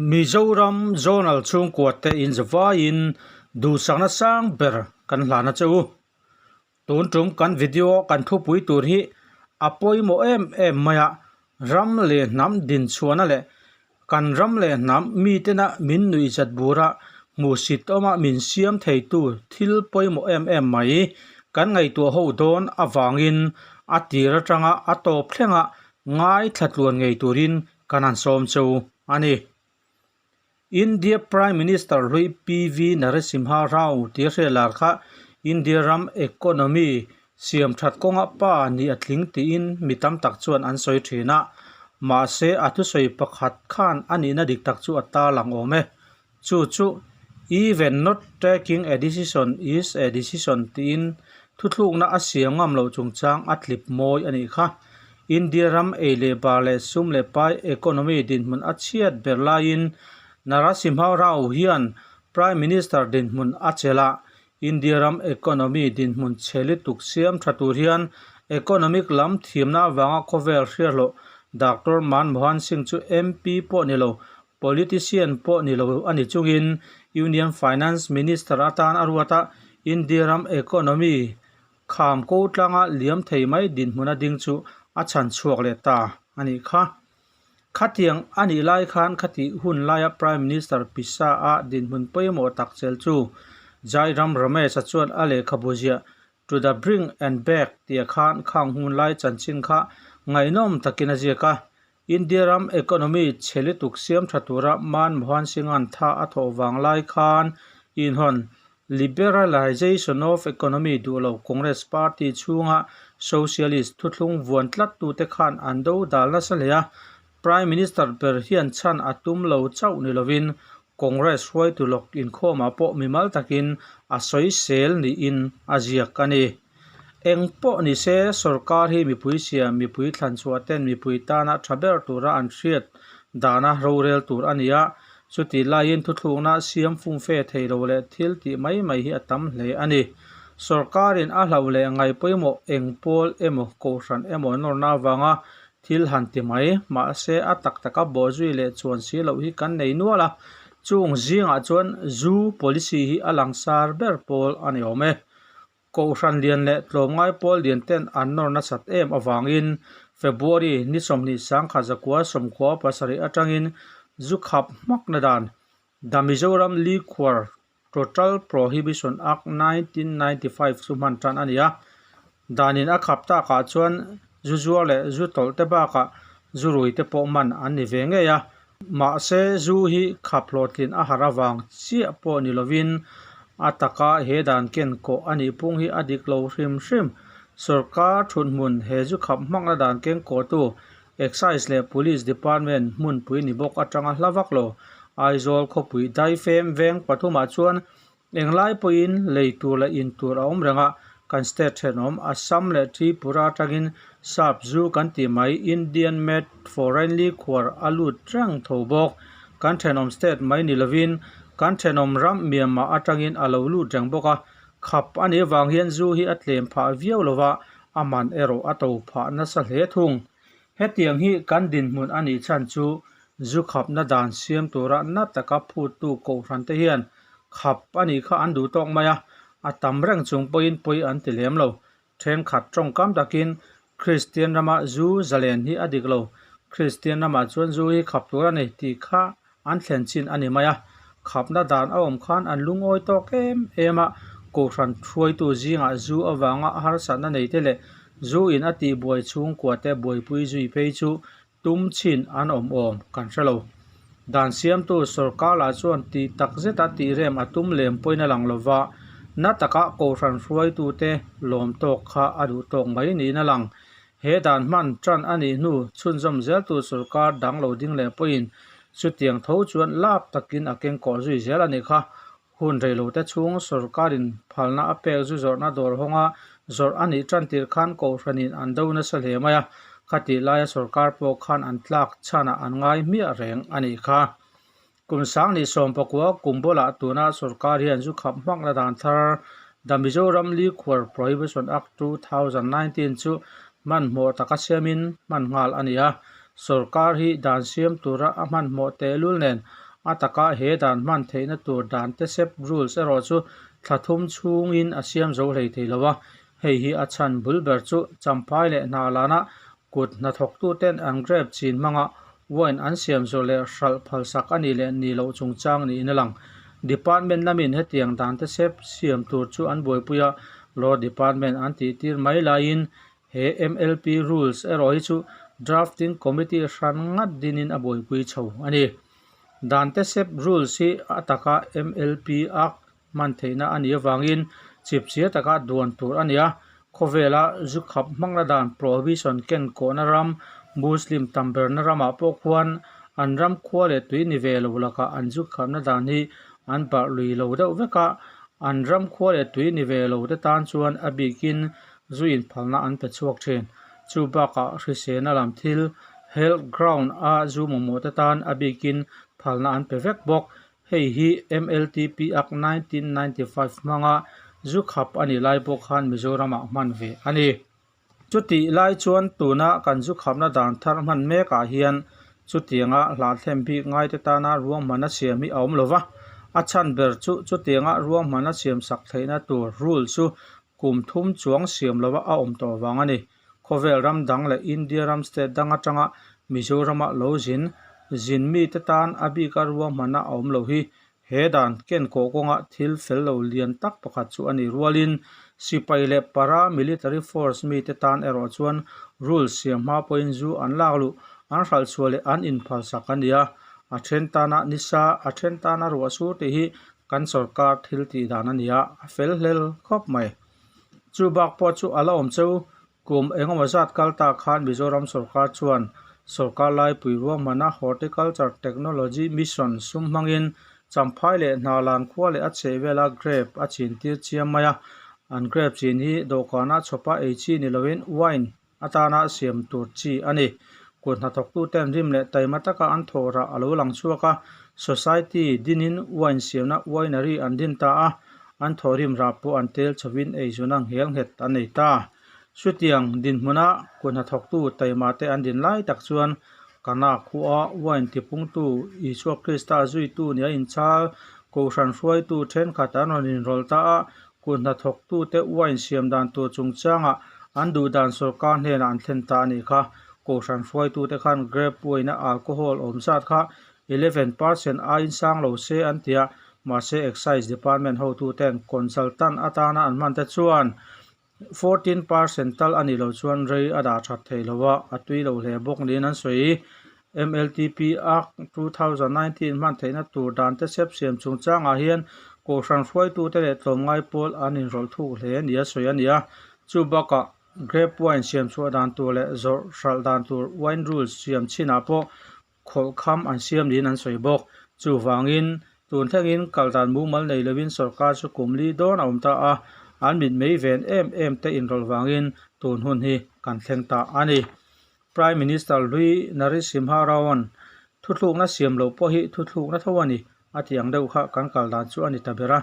Mizoram Zonal chhungkua te inzavaiin duhsakna sang ber kan hlan a che u. Tun tum kan video kan thupui tur hi a pawimawh em em mai a, ram leh hnam dinchhuahna leh kan ram leh hnam mitena min nuihzat bura hmuhsit awma min siam theitu thil pawimawh em em mai kan ngaihtuah ho dawn avangin a tir atanga a tawp thlenga ngaithla tluan ngei turin kan han sawm chu a ni. India Prime Minister hlui PV Narasimha Rao tia hria lar kha India ram economy siam that kawnga pa nih a tling tiin mi tam tak chuan an sawi thin a, mahse a thusawi pakhat khan a nihna dik tak chu a tarlang awm e. Chu chu Even not taking a decision is a decision tiin thuthlukna a siam ngam loh chungchang a tlip mawi a nih kha. India ram ei leh bar leh sum leh pai economy dinhmun a chhiat ber laiin Narasimha Rao hian Prime Minister dinhmun a chelh a, India ram economy dinhmun chhe lutuk siam tha tur hian economic lam thiamna avanga khawvel hriathlawh Doctor Manmohan Singh chu MP pawh ni lo, politician pawh ni lo a ni chungin Union Finance Minister atan a ruat a, India ram economy Kham ko tlanga liam thei mai dinhmun a ding chu a chhan chhuak leh ta a nih kha. Khatiang a nih lai khan khati hun laia Prime Minister Pisa a dinhmun pawimawh tak chel chu Jairam Ramesh-a chuan a lehkhabu ziah To the Brink and Back tia khan khang hun lai chanchin kha ngaihnawm takin a ziak a. India ram economy chhe lutuk siam tha tura Manmohan Singh-a'n tha a thawh vang lai khan inhawn Liberalisation of Economy duh lo Congress Party chhunga Socialist thuthlung vuan tlattute khan an do dal nasa hle a, Prime Minister ber hian chhan a tum lo chauh ni lovin Congress hruaitu lawk inkhawmah pawh mimal takin a sawisel niin a ziak a ni. Eng pawh ni se sorkar hi mipui siam, mipui thlanchhuah ten mipui tana tha ber tura an hriat dana rorel tur a ni a, chutih laiin thuthlukna siam fumfe thei lo leh thil tih mai mai hi a tam hle a ni. Sorkarin a hlauh leh ngai pawimawh eng pawl emaw kohhran emaw nawrna avanga thil han ti mai, mahse a tak taka bawhzui leh chuan si loh hi kan nei nual a, chung zingah chuan zu policy hi a langsar ber pawl a ni awm e. Kohhran lian leh tlawmngai pawl lian ten an nawr nasat em avangin February ni 20 1997 atangin zu khap hmakna dan The Mizoram Liquor Total Prohibition Act 1995 chu hman tan a ni a. Danin a khap takah chuan zu zuar leh zu tawlh te bakah zu rui te pawh man an ni ve ngei a. Mahse, zu hi khap hlawhtlin a har avang chiah pawh ni lovin a taka he dan ken kawh a nih pung hi a dik lo hrim hrim. Sorkar thuthmun he zu khap hmakna dan keng kawhtu Excise leh Police Department hmunpui ni bawk atanga hla vak lo. Aizawl khawpui daifem veng pathumah chuan Englai pawhin lei tur leh in tur a awm reng a, kan state thenawm Assam leh Tripura atangin sap zu kan tih mai Indian made foreign liquor a lut reng tho bawk. Kan thenawm state mai ni lovin kan thenawm ram Myanmar atangin a lo lut reng bawk a, khap a nih avang hian zu hi a tlem phah viau lova, a man erawh a to phah nasa hle thung. Hetiang hi kan dinhmun a nih chhan chu zu khapna dan siam tura na taka phuttu kohhran te hian khap a nih kha an duh tawk mai a, a tam reng chung pawhin pawi an ti lem lo. Thenkhat tawngkam takin Kristian rama zu zalen hi a dik lo, Kristian ramah chuan zu hi khap tur a ni tih kha an thlen chin a ni mai a. Khapna dan a awm khan an lungawi tawk em em a, kohhran hruaitu zingah zu avanga harsatna neite leh zu in a tihbuai chhungkuate buaipui zui phei chu tum chin an awm awm kan hre lo. Dan siamtu sorkar lah chuan tih tak zeta tihrem a tum lem pawhin a lang lova, na taka kohhran hruaitute lawm tawk kha a duh tawk mai niin a lang. He dan hman tan a nih hnu chhunzawm zeltu sorkar dang lo ding leh pawhin chutiang tho chuan lap takin a kengkawh zui zel a nih kha. Hun reilote chhung sorkarin phalna a pek zu zawrhna dawr hawnga zawrh a nih tan tir khan kohhranin an do nasa hle mai a, khatih laia sorkar pawh khan an tlak chhanah an ngai hmiah reng a nih kha. Kum 2019 kum bulah tuna sorkar hian zu khap hmakna dan thar The Mizoram Liquor Prohibition Act 2019 chu hmanhmawh taka siamin hman nghal a ni a. Sorkar hi dan siam tura a hmanhmawh tehlul nen A taka he dan hman theihna tur dan tesep rules erawh chu thla thum chhungin a siam zo hlei thei lo a. Hei hi a chhan bul ber chu Champhai leh Hnahlanah kut hnathawktuten an grape chin hmanga wine an siam zawh leh hralh phalsak a nih leh nih loh chungchang niin a lang. Department lamin hetiang dan tesep siam tur chu an buaipui a, Law Department an tihtir mai laiin He MLP Rules erawh hi chu Drafting Committee hran ngat dinin a buaipui chho a ni. Dan tesep Rules hi a taka MLP Act hman theihna a nih avangin chipchhia taka duan tur a ni a. Khawvela zu khap hmangna dan Prohibition ken kawhna ram Muslim tam berna ramah pawh khuan an ram khua leh tui ni ve lo lakah an zu khapna dan hi an barh lui lo deuh vek a, an ram khua leh tui ni ve lo te tan chuan a bikin Zu inphalna an pe chhuak thin. Chu bakah hrisena lam thil, health ground, a zu mamawh te tan a bikin phalna an pe vek bawk. Hei hi MLTP Act 1995 hmanga zu khap a nih lai pawh khan Mizoramah hman ve a ni. Chutih lai chuan tuna kan zu khapna dan thar hman mekah hian chutianga hlahthlem bik ngaite tana ruahmanna siam hi a awm lo va. A chhan ber chu chutianga ruahmanna siamsak theihna tur rule chu Kum thum chuang siam lova a awm tawh vang a ni. Khawvel ram dang leh India ram state dang atanga Mizorama lo zin, zin mite tan a bika ruahmanna a awm lo hi he dan ken kawh kawnga thil fel lo lian tak pakhat chu a ni rualin sipai leh para military force mite tan erawh chuan rules siam hma pawhin zu an lak luh, an hralhchhuah leh an inphalsak a ni a. A then tana nisa, a then tana ruah sur tih hi Kan sorkar thil tih dan a ni a, a fel hlel khawp mai. Chu bak pawh chu a la awm cheu, kum engemaw zat kal ta khan Mizoram sorkar chuan sorkar laipui ruahmana Horticulture Technology Mission sum hmangin Champhai leh Hnahlan khua leh a chhehvela grape a chin tir chiam mai a. An grape chin hi dawhkanah chhawpa ei chi ni loin wine atana siam tur chi a ni. Kut hnathawktuten rim leh taima taka an thawh rah a lo lang chhuak a, society dinin wine siamna winery an din ta a, an thawhrim rah pawh an tel chhovin eizuna nghel nghet an nei ta. Chutiang dinhmuna kut hnathawktu taima te an din lai tak chuan Kana khua wine tipungtu Isua Krista zuitu nia inchhal Kohhran hruaitu thenkhat an rawn inrawlh ta a, Kut hnathawktute wine siam dan tur chungchangah an duh dan sorkar hnenah an thlen ta a nih kha. Kohhran hruaitute khan grape wine-a alcohol awm zat kha 11% aiin sang lo se an ti a, mahse Excise Department hotuten consultant atana an hman te chuan 14% tal a nih loh chuan rei a dah that thei lo a, a tui lo hle bawk niin an sawi. MLTP Act 2019 hman theihna tur dan te sep siam chungchangah hian Kohhran hruaitute leh tlawmngai pawl an inrawlh thuk hle nia sawi a ni a. Chu bakah grape wine siam chhuah dan tur leh zawrh hralh dan tur wine rules siam chinah pawh khawlhkham an siam niin an sawi bawk. Chuvangin tun thlengin kal dan mumal nei loin sorkar chu kum li dawn a awm ta a, an mitmei ven em em te inrawlh vangin tun hun hi kan thleng ta a ni. Prime Minister hlui Narasimha Rao-a'n thuthlukna siam loh pawh hi thuthlukna tho a ni a tih ang deuh kha kan kal dan chu a ni ta ber a.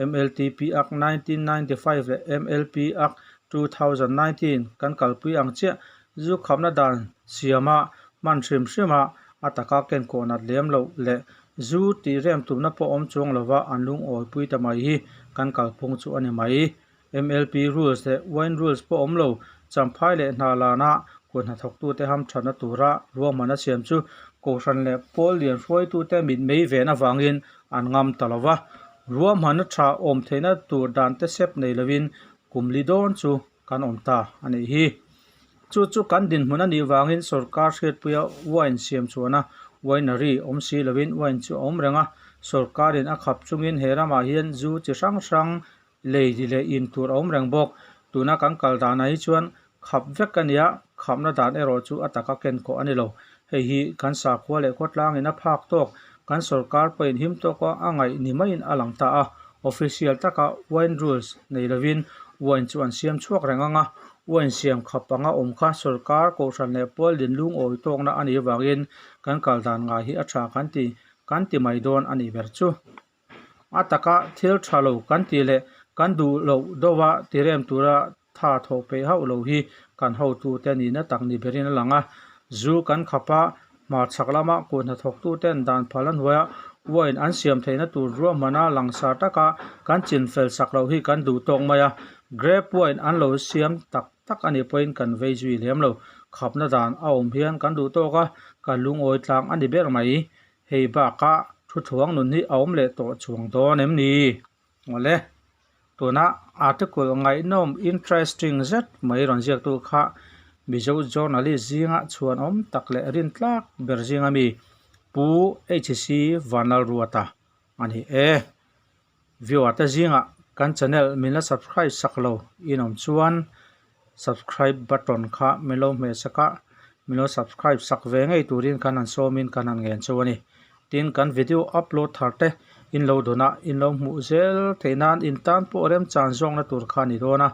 MLTP Act 1995 leh MLP Act 2019 kan kalpui ang chiah zu khapna dan siama hman hrim hrima a taka kenkawh nat lem loh leh zu tih rem tumna pawh awm chuang lova an lungawipui ta mai hi kan kalphung chu a ni mai. MLP rules leh wine rules pawh awm lo, Champhai leh Hnahlanah kut hnathawktute hamthatna tura ruahmanna siam chu Kohhran leh pawl lian hruaitute mitmei ven avangin an ngam ta lo va. Ruahmanna tha awm theihna tur dan te sep nei lovin kum li dawn chu kan awm ta a nih hi. Chu chu kan dinhmun a nih vangin sorkar hriatpuia wine siam chhuahna winery awm si lovin wine chu a awm reng a, sorkarin a khap chungin he ramah hian zu chi hrang hrang Lei leh in tur a awm reng bawk. Tuna kan kal danah hi chuan khap vek a nia, khapna dan erawh chu a taka ken khawh a ni lo. Hei hi kan sakhua leh khawtlangin a phak tawk, kan sorkar pawhin him tawka a ngaih ni maiin a lang ta a. Official taka wine rules nei lovin wine chu an siam chhuak reng ang a, wine siam khap anga awm kha sorkar, kohhran leh pual din lungawi tawkna a nih avangin kan kal dan ngai hi a tha kan ti kan ti mai dawn a nih ber chu. A taka thil tha lo kan tih leh kan duh loh deuha tirem tura tha thawh peih hauh lo hi kan hotute nihna tak ni berin a lang a. Zu kan khap a, hmarchhak lama kut hnathawktuten dan phal a hnuaia Wine an siam theihna tur ruahmana langsar taka kan chinfel sak loh hi kan duh tawk mai a, grape wine an lo siam tak tak a nih pawhin kan vei zui lem lo. Khapna dan a awm hian kan duh tawk a, kan lungawi tlang a ni ber mai. Hei bakah thuthuang nun hi a awm leh tawh chuang dawn em ni? Awle, tuna article ngaihnawm interesting zet mai rawn ziaktu kha Mizo journalist zinga chhuan awm tak leh rintlak ber zinga mi Pu HC Vanlalruata a ni e. Viewer te zingah kan channel min la subscribe sak lo in awm chuan subscribe button kha min lo hmeh sak a, min lo subscribe sak ve ngei turin kan han sawmin kan han ngen chu a ni. Tin, kan video upload thar te in lo dawn a, in lo hmuh zel theih nan in tan pawh remchan zawkna tur kha a ni dawn a,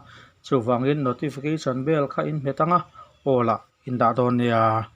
chuvangin notification bell kha in hmet ang a, aw lah in dah dawn nia.